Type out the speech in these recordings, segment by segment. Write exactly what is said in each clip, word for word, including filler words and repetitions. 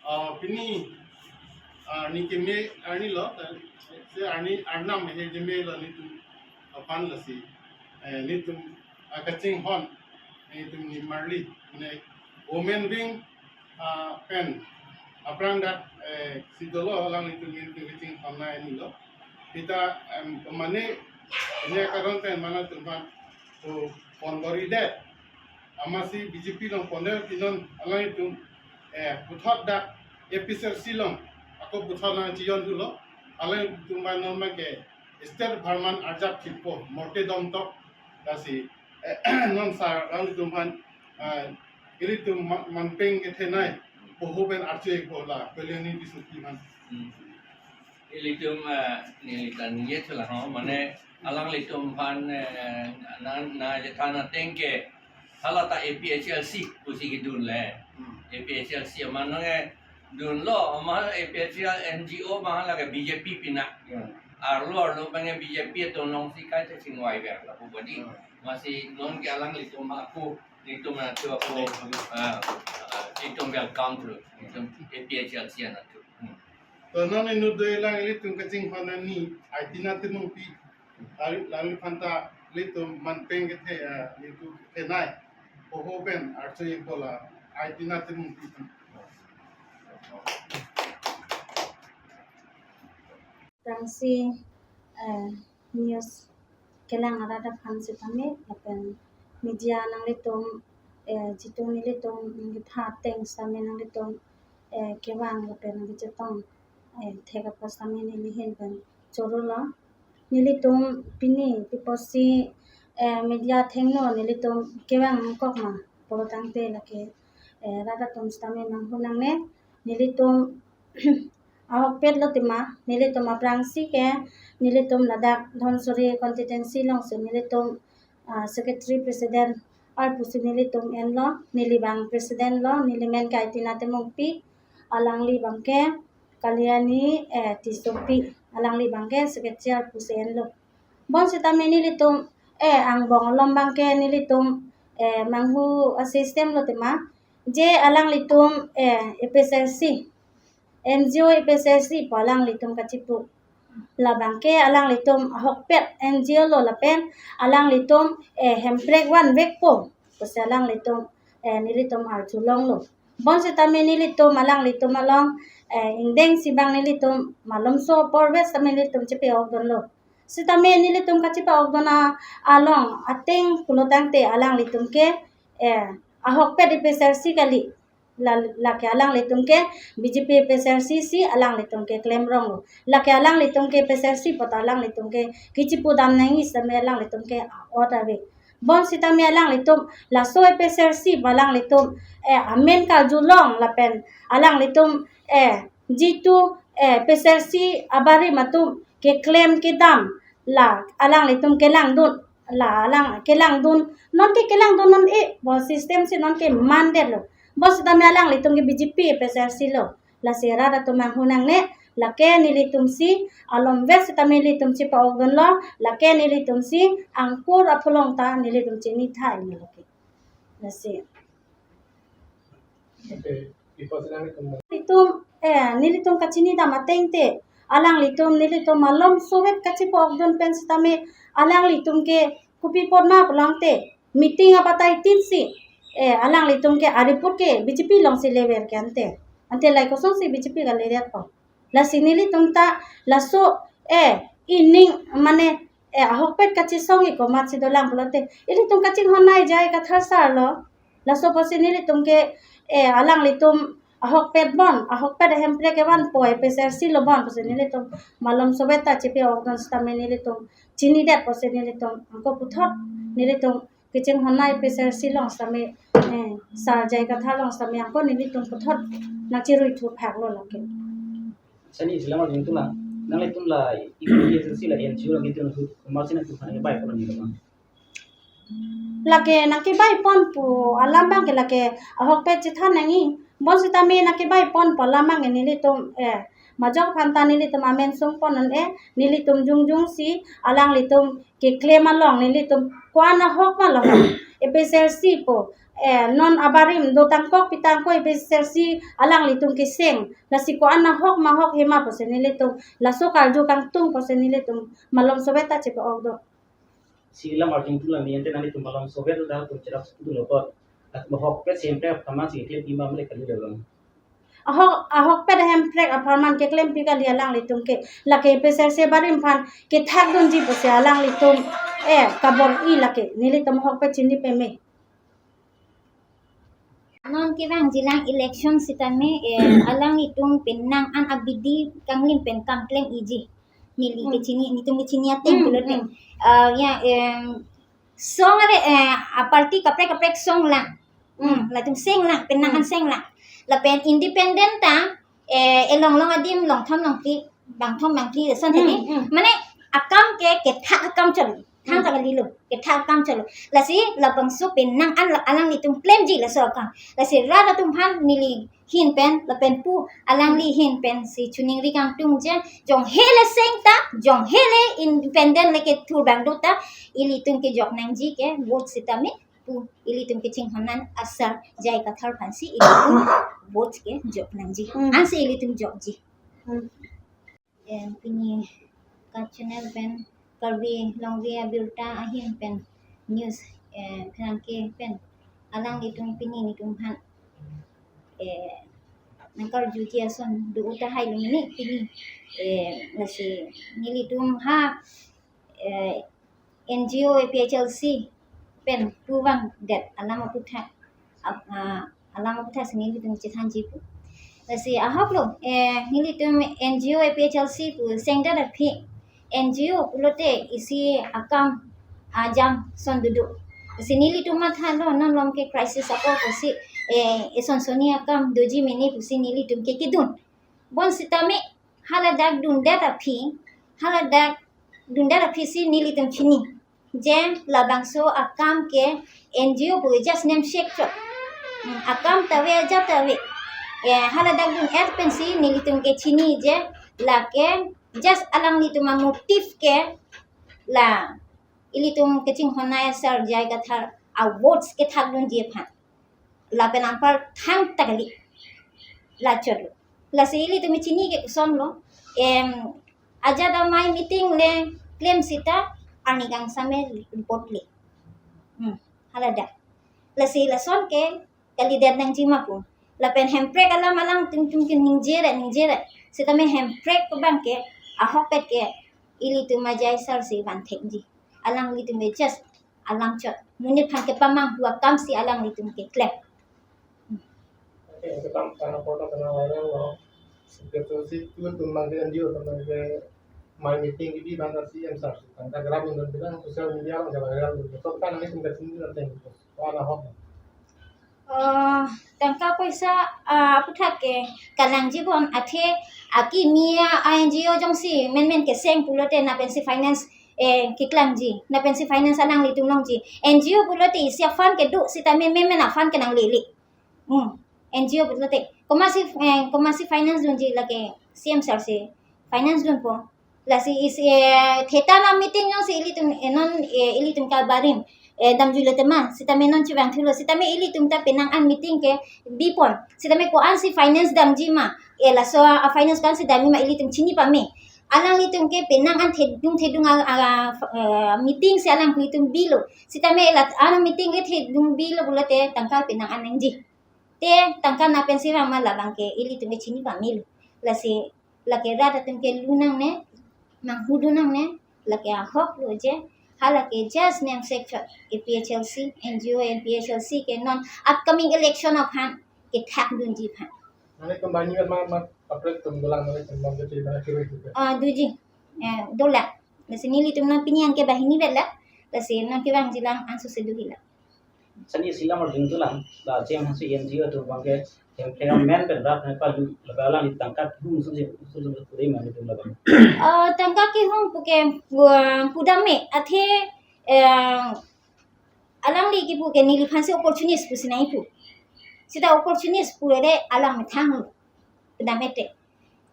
Ah, pini, ah, arni keme arni lo, eh, se arni arnam he keme lo nelitum aphan lasi, eh, nelitum, ah, kachinghon, nelitum nimarli, mane women wing, ah, pen aphrang dak, eh, si dolo alanglitum nelitum kachinghon nai ni lo. Kita, em, mane, ini karon pen mane alanglitum aphan, oh, pon bor-idet. Amatsi B J P along pon-e pinon alanglitum, eh, puthot dak A P H L C along ako puthot nangchejon thulo, alanglitum abang non abangke state bharman arjap thippo morte dom tok. Lasi, eh, non sar alanglitum aphan, eh, ilitum ma-, manpeng kethenei poho pen archo-ikpo la Kalyani Tissopi aphan. Hmm. Ilitum, eh, neli ta ningje thulang ho, mane alanglitum aphan, eh, na, na jathan ateng ke, hala ta A P H L C pusi kedun le. Hmm. A P H L C amat nangkedun lo, amat A P H L C N G O amat lake B J P pina. Hmm. Arlo arlo abangke B J P atum alongsi kaita chingvai ver lapu badi. Hmm. Amatsi non ke alanglitum ako, nelitum anatthu ako, ah, ah, nelitum welcome to, nelitum A P H L C anatthu. Hmm. To non inut dolang ilitum kachinghon arni, Aitina Timungpi, lali, lali aphanta ilitum manpeng kethe, eh, ilitum kethenei poho pen archo-ikpo la Aitina Timungpi. Tangsi, eh, news kelang arat aphan sitame, lapen media nanglitum, eh, jitu nelitum nangkethan ateng sitame nanglitum, eh, kevang lapen nangkechetong, eh, thek apot sitame neli ahin pen choro lo. Nelitum pini pi apotsi, eh, media athengno nelitum kevang nangkok ma pulo tangte lake, eh, rat atum sitame manghu nangne. Nelitum ahokpet lo tema, nelitum aphrangsi ke, nelitum ladak Dhansiri constituency alongsi nelitum, ah, secretary president arpu si nelitum enlo, neli abang president lo, neli amen ke Aitina Timungpi, alangli abangke Kalyani, eh, Tissopi, alangli abangke secretary arpu si enlo. Bonsitame nelitum, eh, angbong along abangke nelitum, eh, manghu a-system lo tema, je alanglitum, eh, A P H L C, N G O A P H L C pu alanglitum kachipu. Labangke alanglitum ahokpet N G O lo lapen alanglitum, eh, Hemprek vanvekpo pusi alanglitum, eh, nelitum arjulonglo. Bonsitame nelitum alanglitum along, eh, ingdeng si abang nelitum malomso apor vet sitame nelitum chepa-okdunlo. Sitame nelitum kachepa-okdun a-, along ateng pulo tangte alanglitum ke, eh, ahokpet A P H L C kali. La, lake alanglitum ke B J P A P H L C si alanglitum ke klemronglo. Lake alanglitum ke A P H L C pu ta alanglitum ke kachepu dam nangji sitame alanglitum ke a'ot ave. Bonsitame alanglitum laso A P H L C pu alanglitum, eh, amen karjulong lapen alanglitum, eh, jitu, eh, A P H L C abarim atum keklem kedam la alanglitum kelangdun, la alang kelangdun, non ke kelangdun non-e, bo system si non ke mandetlo. Bonsitame alanglitum ke B J P A P H L C lo. Lasi rat atum manghu nangne, lake nelitum si alomvet sitame nelitum chepa-okdunlo, lake nelitum si angkur apholong ta nelitum chini thai nelo ke. Lasi. Okay, ipo sila nelitum. Nelitum, eh, nelitum kachini dam ateng te, alanglitum nelitum malomso vet kachepa-okdun pen sitame alanglitum ke kopi apot ma pulo tangte meeting abatai tin si, eh, alanglitum ke a-report ke B J P alongsi lever ke ante. Ante lahei kosonsi B J P kaledet po. Lasi nelitum ta laso, eh, ining mane, eh, ahokpet kachesong-ik komatsi dolang pulote, ilitum kachinghon nai J.I. Kathar sar lo. Laso apotsi nelitum ke, eh, alanglitum ahokpet bon, ahokpet Hemprek kevanpo, A P H L C lo bon pusi nelitum malomso vet ta chepa-okdun sitame nelitum chinidet apotsi nelitum anke puthot nelitum kachinghon nai A P H L C along sitame, eh, sar J.I. Kathar along sitame anke nelitum puthot nangcherui thuphaklo lake. Sani sila mar jingtung la, nanglitum la, A P H L C la N G O la nelitum hu, mar sina tu hana bai kono ni la. Lake nangkebai pon pu alam abangke lake ahokpet chethan nangji. Bonsitame nangkebai pon pu alam abangke nelitum, eh, majok aphanta nelitum amen sung pon non-e, nelitum jongjong si alanglitum keklem along nelitum ko-an ahok ma lo, A P H L C pu Eh, non abarim do tangkok pitangkok A P H L C alanglitum keseng. Lasi ko-an ahok ma ahok hema pusi nelitum laso karju kangtung pusi nelitum malomsovet ta chepa-ok do. Sila margin tu lami ante nelitum malomsovet ta tum cherak sutu lo pot. At bahok pet sempre apharman si klem ima mele kali dalam. Ahok, ahokpet ahemprek apharman keklempi kali alanglitum ke. Lake A P H L C abarim aphan kethakdunji pusi alanglitum, eh, kabor-i lake. Nelitum ahokpet chini peme. Non kevangjilang election sitame, eh, alanglitum penang an abidi kanglim pen kam klem-iji. Neli Hmm. kechini, nelitum kechini ateng Hmm, pulote. hmm. Ah, ya, em, song are, eh, a party kaprek kaprek song lang. Hmm. Hmm, latum seng lang, penang an Hmm. seng lang. Lapen independent ta, eh, elong long adim longthom longphli, bangthom bangphli, lason Hmm, tadi. hmm. Mane akam ke, kethak akam cholo. Thang Hmm. ta kalilo, kethak akam cholo. Lasi labangso penang an la-, alanglitum klemji laso akam. Lasi rat atum aphan neli ahin pen, lapen pu alangli ahin pensi choningri kangtung je, jong hele seng ta, jong hele independent lake thur bang do ta, ilitum kejok nangji ke vote sitame, pu ilitum kechinghon an asar J I Kathar aphansi ilitum vote kejok nangji. Hmm. Ansi ilitum jokji. Hmm. Eh, pini ka channel pen Karbi Longri Abirta ahin pen news, eh, pherangke pen alanglitum pini nelitum aphan, eh, nangkarjuji ason do tahai lo mini pini, eh, lasi nelitum ha, eh, N G O A P H L C pen puvang det alam aputhak, ap-, ah, alam aputhak si nelitum chethanji pu. Lasi ahok lo, eh, nelitum N G O A P H L C pu sengdet aphi N G O pulote isi akam ajam son dodo. Lasi nelitum mathalo non lom ke crisis ako pusi, eh, eson soni akam doji mene pusi nelitum ke kedun. Bonsitame haladak dundet aphi, haladak dundet aphi si nelitum chini je labangso akam ke N G O pu just name shek chot. Hmm, akam ta ave, ajat ta ave. Eh, haladak dun-et pensi nelitum ke chini je lake just alanglitum amotive ke la ilitum kechinghon an asar J I Kathar a votes kethakdunji aphan. Lapen anpar thang ta kali. La chot lo. Lasi ilitum chini ke koson lo. Em, ajat amei meeting le klem sita arni kangsam me report le. Hmm, haladak. Lasi lason ke kalidet nangji ma pu. Lapen hemprek alam alangtum tum ke ningje ra, ningje ra. Sitame hemprek abang ke ahokpet ke ilitum ajai sar si van thekji. Alanglitum just alam chot. Monit aphan kepamanghu akam si alanglitum keklem. Oke, oke, tang, tang, foto kena viral lo. Seperti itu tuh teman ke N G O, teman ke my meeting ini banyak sih yang sar. Tangka gerak yang bilang sosial media orang jalan viral gitu. Tapi kan ini tingkat sini nanti gitu. Wah, ada hoax. Eh, tangka poisa, eh, aputhak ke kalangji bon athe akimi a N G O jongsi menmen keseng pulote lapensi finance, eh, keklangji, lapensi finance alanglitum longji. N G O pulote isi a fund kedo sitame menmen a fund ke nanglele. Hmm. N G O pulote komatsi, eh, komatsi finance dunji lake C M sar si finance dunpo. Lasi isi, eh, theta na meeting jongsi ilitum, eh, non, eh, ilitum kabarim, eh, damjuilo tema, sitame non chevangthulo, sitame ilitum ta penang an meeting ke bipon, sitame ko-ansi finance damji ma, eh, laso a finance ko-ansi damji ma ilitum chini pame. Alanglitum ke penang an thedung thedung a, a, eh, meeting si alanglitum bilo, sitame la an meeting ke thedung bilo pulote tangka penang an nangji. Te tangka lapensi vang ma labang ke ilitum ke chini pamelo. Lasi lake rat atum ke lu nangne, manghu dun nangne, lake ahok lo je, halake just name shek chot A P H L C, N G O A P H L C ke non upcoming election aphan kethakdunji aphan. Mane kembali ma ma kaprek tum dolang mane kembali ke cerita kiri gitu. Ah, doji. Eh, dolang. Lasi nelitum non pini an ke banghini vet la. Lasi non kevangjilang anso si do hila. Sani silam arjun tulang, ba C M hasu N G O atum abang ke, yang kaya men pen rak ne palu, laga alang di tangka hum sum sum sum sum sum sum mane tum labang. Eh, tangka kehum pu ke, pu dam me, athe, eh, alangli kepu ke neliphan si opportunist pusi nangpu. Sita opportunist pu le alang methang pu dam me te.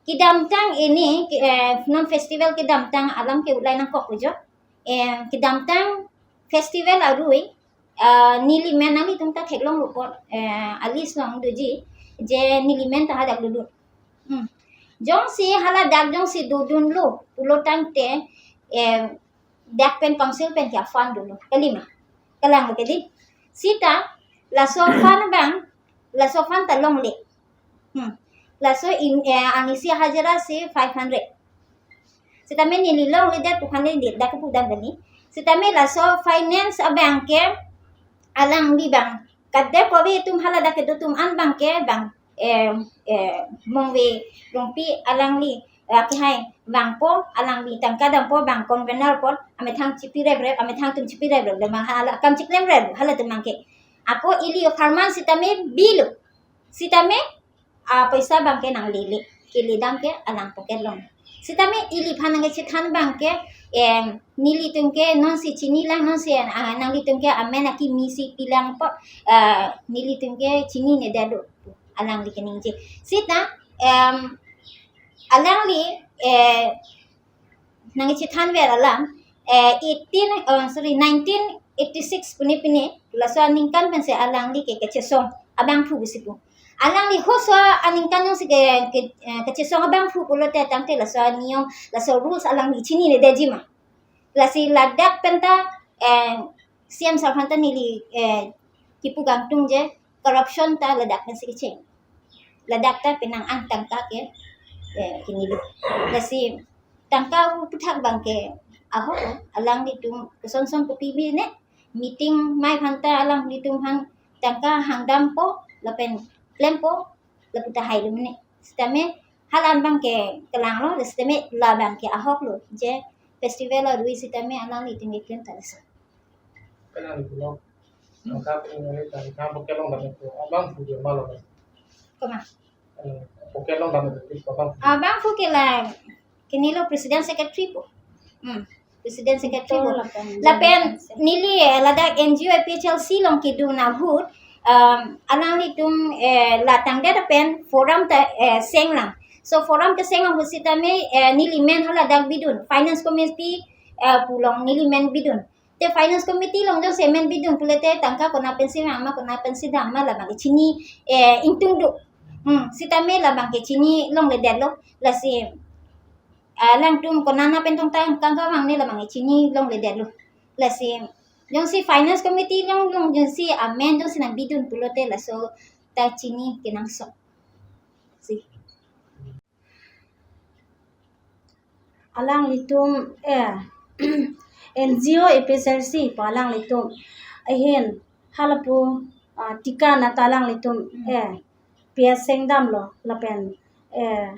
Kedamtang ini, ke, eh, non festival kedamtang alam ke ulai nangkok jo. Eh, kedamtang festival arui, ah, neli men nanglitum ta theklonglo apot, eh, a-list along doji, je neli men ta hadak dodun. Hmm. Jongsi haladak jongsi dodunlo pulo tangte, eh, dak pen council pen ke a-fund dolo. Kali ma? Kalang ke dei. Seta laso fund abang, laso fund ta longle. Hmm. Laso in, eh, arnisi hajira si five hundred. Sitame neli longledet pu aphan le dak kepu dam kali. Sitame laso finance abang ke alangli abang, kadokave atum haladak kedo atum an abang ke abang, eh, eh, Mongve Rongpi alangli, eh, akehai vangpo, alangli tangka dampo, abang convener apot, amethang chipi reprep, amethang atum chipi reprep, abang hala akam chiklem rep, halatum abang ke. Ako ili apharman sitame bilo. Sitame a-poisa abang ke nanglele, kele dam ke alang pocket along. Sitame ili aphan nangkechethan abang ke, em, nelitum ke nonsi chinilang, nonsi, ah, nanglitum ke amen akimi si pilang apot, ah, nelitum ke chininedetlo, alangli keningje. Seta, em, alangli, eh, nangkechethanver alam, eh, eighteen, oh, sorry, nineteen eighty-six pune pine, laso aningkan pensi alangli ke kachesong abangphu pusi pu. Alangli halaso aningkan jongsi ke, ke, eh, kachesong abangphu pulote tangte laso aniyom, laso rules alangli chininedetji ma. Lasi ladak penta, eh, C M sir aphan ta neli, eh, kipu kangtung je, corruption ta ladak pensi kecheng. Ladak ta penang an tangka ke, eh, kinilo. Lasi tangka aputhak abang ke ahok, alanglitum kosonson kopi bi ne, meeting mai aphan ta alanglitum aphan tangka hangdampo, lapen klempo, lapu ta hailo mene. Sitame hala abang ke kelanglo, sitame la abang ke ahoklo, je festival arui sitame alanglitum keklem ta laso. Kalang pulo. Hmm. Angka pini nari tangka pocket along dam itu. Abangphu dia malam. Koma? Eh, pocket along dam itu, abangphu. Abangphu ke la, kinilo president secretary pu. Hmm. President secretary pu. Lapen, lapen neli, eh, ladak N G O A P H L C along kedun ahut, um, alanglitum, eh, la tangdet lapen forum ta, eh, senglang. So forum keseng ahut sitame, eh, neli men haladak bidun. Finance committee, eh, pu along neli men bidun. Te finance committee along jongsi men bidun pulote tangka kona pensi vang ma, kona pensi dam ma labang ke chini, eh, ingtung do. Hmm, sitame labang ke chini longledetlo. Lasi, ah, alangtum kona na pen tong tangka vangne labang ke chini longledetlo. Lasi, jongsi finance committee along, along jongsi amen jongsi nangbidun pulote laso ta chini kenangsot. Si. Alanglitum, eh, N G O A P H L C pu alanglitum ahin halapu, ah, thika na ta alanglitum, eh, P S sengdamlo lapen, eh,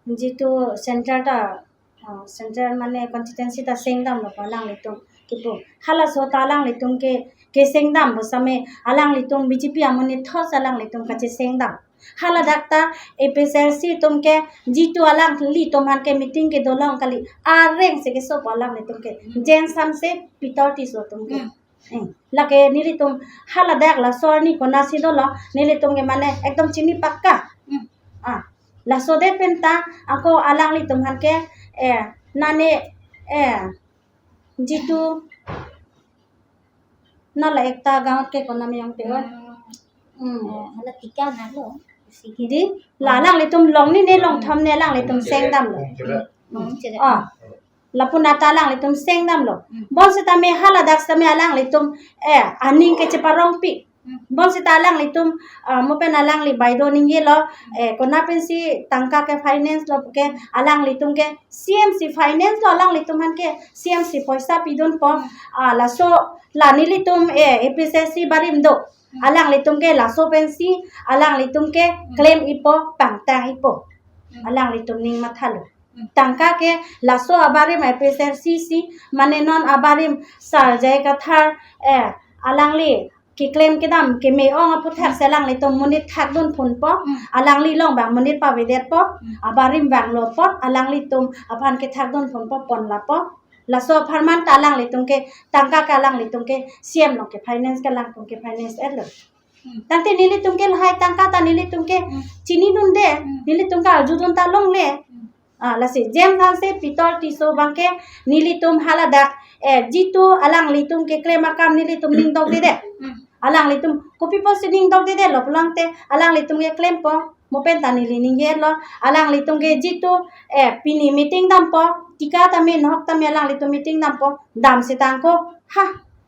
jitu center ta, ah, center mane constituency ta sengdamlo pu alanglitum kipu. Halaso ta alanglitum ke, kesengdam pu sitame alanglitum B J P amonit thos alanglitum kachesengdam. Haladak ta A P H L C atum ke jitu alanglitum aphan ke meeting kedo along kali areng si keso pu alanglitum ke. Hmm. Jensen si pitor tiso atum ke. Hmm. Hmm. Lake nelitum haladak laso arni konatsi dolo, nelitum ke mane ekdom chini pakka. Hmm. Ah, laso det penta ako alanglitum aphan ke, eh, nane, eh, jitu nala ekta gaon ke konam yang tewan. Hmm. Hmm. Eh, hala thika na lo. Sigi. Di, la alanglitum long ni ne long tham ne alanglitum sengdamlo. Hmm, chere. Ah. Lapu na ta alanglitum sengdamlo. Hmm. Bonsitame haladak sitame alanglitum, eh, aning kecheparongpi. Hmm. Bonsita alanglitum, ah, mo pen alangli baideo ningjelo, eh, kona pensi tangka ke finance lo ke alanglitum ke C M si finance lo alanglitum aphan ke C M si poisa pidunpo, ah, laso la nelitum, eh, A P H L C barim do. Hmm. Alanglitum ke laso pensi, alanglitum ke claim ipo, pangtang ipo. Hmm. Alanglitum ning mathalo. Hmm. Tangka ke laso abarim A P H L C si, mane non abarim Sir J I Kathar, eh, alangli keklem kedam keme-ong aputhak si alanglitum monit thakdun phunpo, hmm, alangli along abang monit pavedetpo, hmm, abarim vanglo apot, alanglitum aphan kethakdun phunpo pon lapo. Laso apharman ta alanglitum ke tangka ke alanglitum ke C M along ke finance ke alangtum ke finance-etlo. Hmm. Tangte nelitum ke lahai tangka ta nelitum ke, hmm, chinidunde, hmm, nelitum ke arjudun ta longle. Hmm. Ah, lasi James Hanse, Peter Tisso abangke nelitum haladak, eh, jitu alanglitum keklem akam nelitum ningdok dede. Hmm. Alanglitum kopi apotsi ningdok dede lo pulote alanglitum keklempo, mo pen ta neli ningje lo, alanglitum ke jitu, eh, pini meeting dampo, tika tame, nahok tame alanglitum meeting dampo, dam setangko, ha,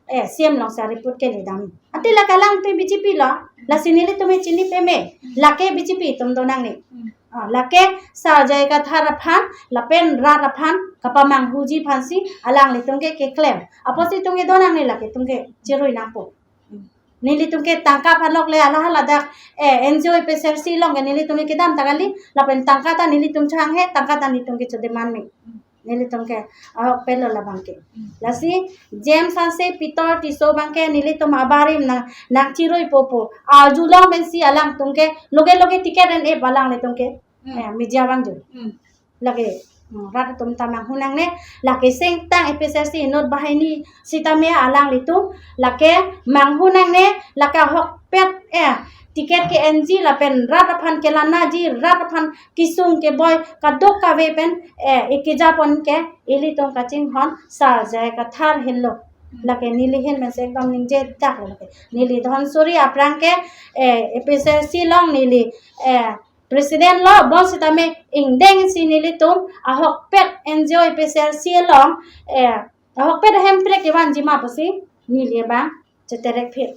eh, C M along sa report kele dam. Ante lake alang pen B J P lo, lasi nelitum chini peme, lake B J P atum do nangne. Hmm. Ah, lake Sir J I Kathar aphan, lapen rat aphan kapamanghuji aphansi alanglitum ke keklem. Apotsi itum ke do nangne, lake itum ke chirui nangpo. Hmm. Nelitum ke tangka aphan lok le hala haladak, eh, N G O A P H L C along ke nelitum ke kedam ta kali, lapen tangka ta nelitum chehanghe, tangka ta nelitum ke chodemand me. Hmm. Nelitum ke ahokpet lo labangke. Hmm. Lasi James Hanse, Peter Tisso abangke nelitum abarim nang, nangchirui popo. Arjulong pensi alangtum ke loge loge ticket en-e alanglitum ke. Hmm. Eh, media abang jun. Hmm. Lake, hmm, rat atum ta manghu nangne, lake sengtang A P H L C inut banghini sitame alanglitum, lake manghu nangne, lake ahokpet, eh, ticket ke-enji lapen rat aphan kelanji, rat aphan kesung keboi kadokave pen, eh, ekejapon ke ilitum kachinghon Sir J I Kathar henlo. Hmm. Lake neli ahin pensi ekdom ningjedak lo lake. Neli Dhansiri aphrang ke, eh, A P H L C along neli, eh, president lo, bonsitame ingdengsi nelitum ahokpet N G O A P H L C along, eh, ahokpet hemprek kevanji ma pusi neli abang cheterek phir.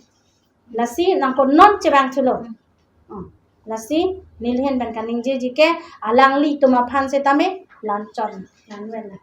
Lasi nangko non chevang chulo. Hmm. Oh, lasi neli ahin pen kaningjeji ke alanglitum aphan setame lanchon, lanvela.